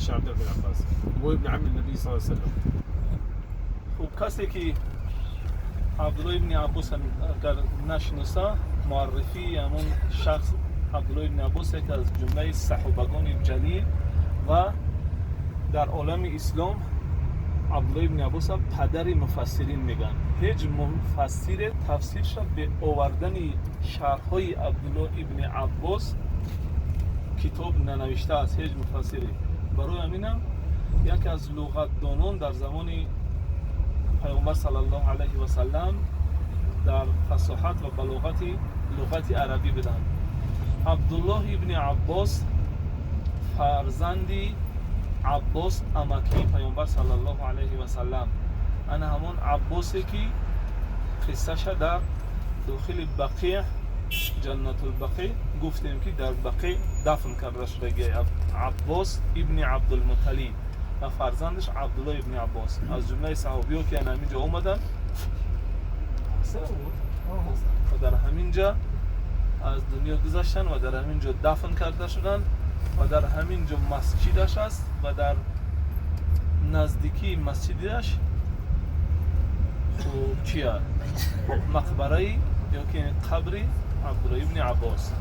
الشيخ عبد الله بن عباس هو ابن عم النبي صلى الله عليه وسلم. Хуб, касе ки Абдулло ибни Аббос агар нашиноса, муаррифии ҳамон шахс. Абдулло ибни Аббос яке аз ҷумлаи саҳобагони ҷалил ва дар олами ислом Абдулло ибни Аббоса падари муфассирин мегӯянд. Ҳеҷ муфассире тафсирша бе овардани шарҳҳои Абдулло ибни Аббос китоб нанавиштааст, ҳеҷ муфассире. Барои ҳаминам яке аз луғатдонон дар замони Пайғамбар саллаллоҳу алайҳи васаллам дар фасоҳат ва балоғати луғати арабӣ буданд. Абдуллоҳ ибни Аббос фарзанди Аббос, амакии Пайғамбар саллаллоҳу алайҳи васаллам, ана ҳамон Аббосе ки қиссаша дар дохили Бақиъ, Ҷаннатулбақӣ гуфтем, ки дар Бақиъ дафн карда шудаги Аббос ибни Абдулмуталиб ва фарзандаш Абдулло ибни Аббос аз ҷумлаи саҳобиё, ки ана ҳамин ҷо омаданд ва дар ҳамин ҷо аз дунё гузаштанд ва дар ҳамин ҷо дафн карда шуданд ва дар ҳамин ҷо масҷидаш аст ва дар наздикии масҷидаш, хуб, чия, мақбараи ё ки қабри Абдулло ибни Аббос.